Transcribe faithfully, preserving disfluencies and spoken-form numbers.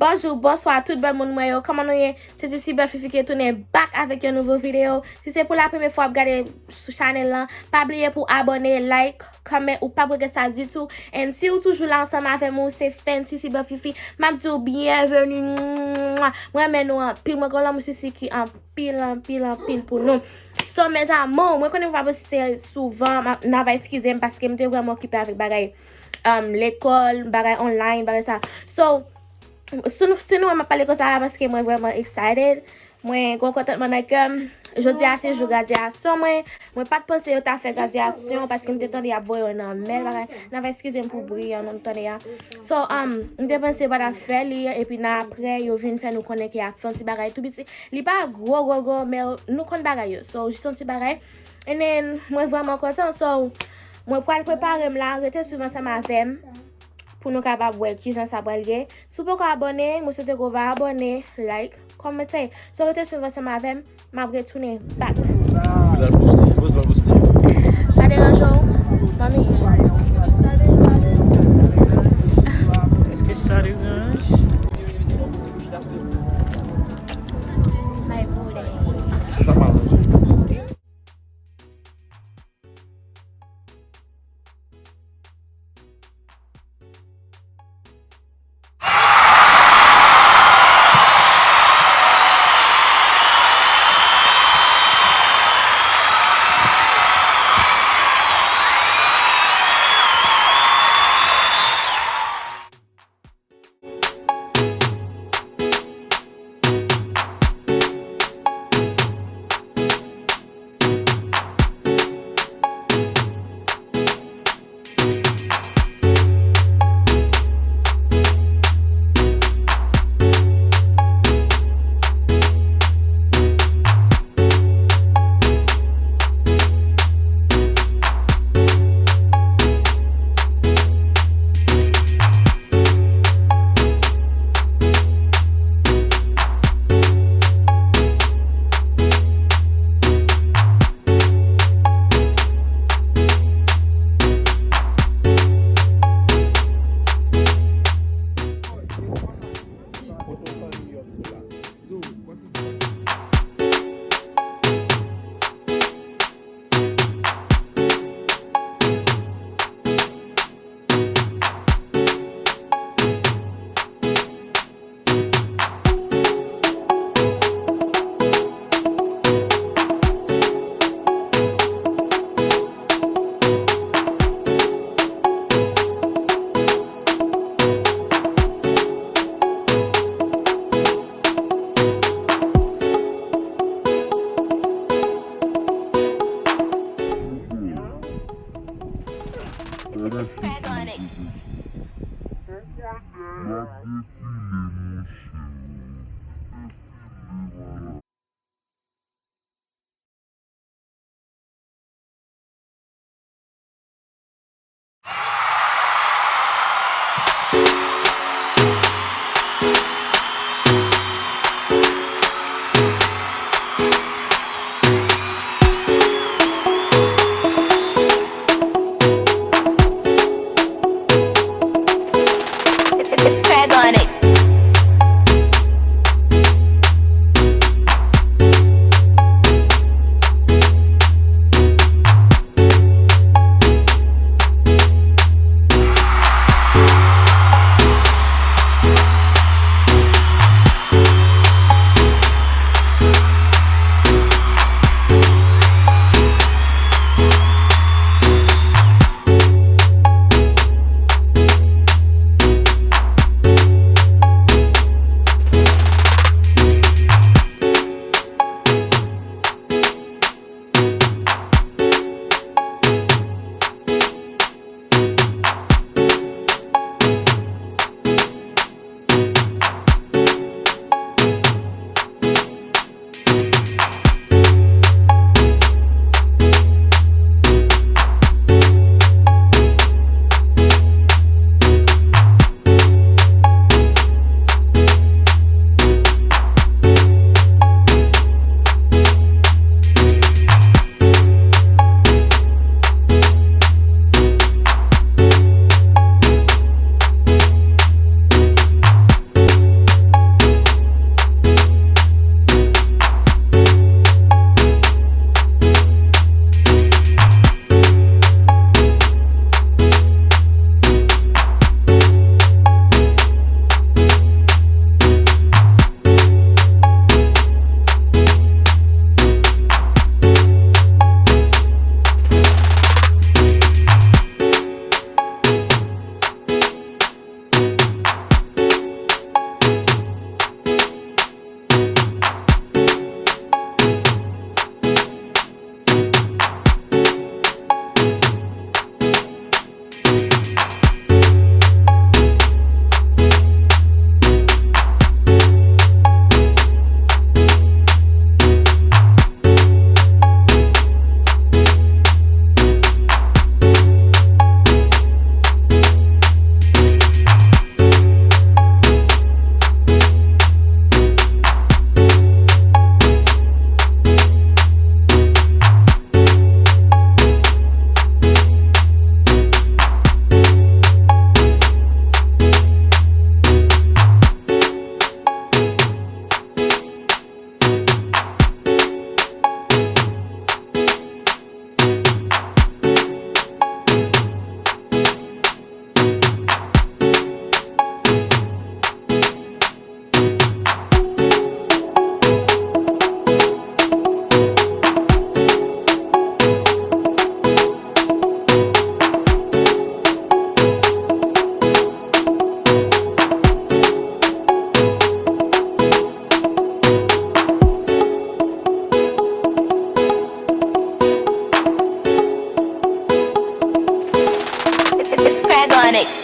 Bonjou, bonswa tout bèl moun mwen yo. Kòman nou ye? Se Sisi Bèl Fifi ki retounen back avèk yon nouvo videyo. Si se pou la premye fwa w ap gade sou chanèl lan, pa bliye pou abòne, like, comment, ou p ap regrèt sa ditou. And si w toujou la ansanm avè m, ou se fan Sisi Bèl Fifi, m ap di w byenveni. Mwen renmen nou anpil, mwen gen lanmou Sisi ki anpil, anpil, anpil pou nou. So, mes amours, mwen konnen m pa poste souvan, m ap, n a va eskize m paske m te vrèman okipe avèk bagay, um, lekòl, bagay online, bagay sa. So, si nou, si nou wè m ap pale konsa la, paske mwen vrèman excited. Mwen gen kontantman nan kè m. Jodi a se jou gradyasyon mwen. Mwen pa t panse yo ta fè gradyasyon paske m te tande y ap voye yo nan mèl bagay. N a va eskize m pou bri an nou tande a. So, um, m te panse yo pa t ap fè li, epi nan apre, yo vin fè nou konnen ke y ap fè yon ti bagay tou piti. Li pa gwo, gwo, gwo, men nou konn bagay yo. So, jis yon ti bagay. And then, mwen vrèman kontan. So, mwen pral prepare m la. Rete swiv ansanm avè m pou nou kapab wè kijan sa pral ye. Si w poko abòne, mwen swete ke w va abòne, like, kòmante. So, rete swiv ansanm avè m, m ap retounen back. L ap poste, poste, l ap poste. Sa deranje w, manmi? Èske sa deranje? My booty. Sa pa manje. It's Craig on it. bag on it.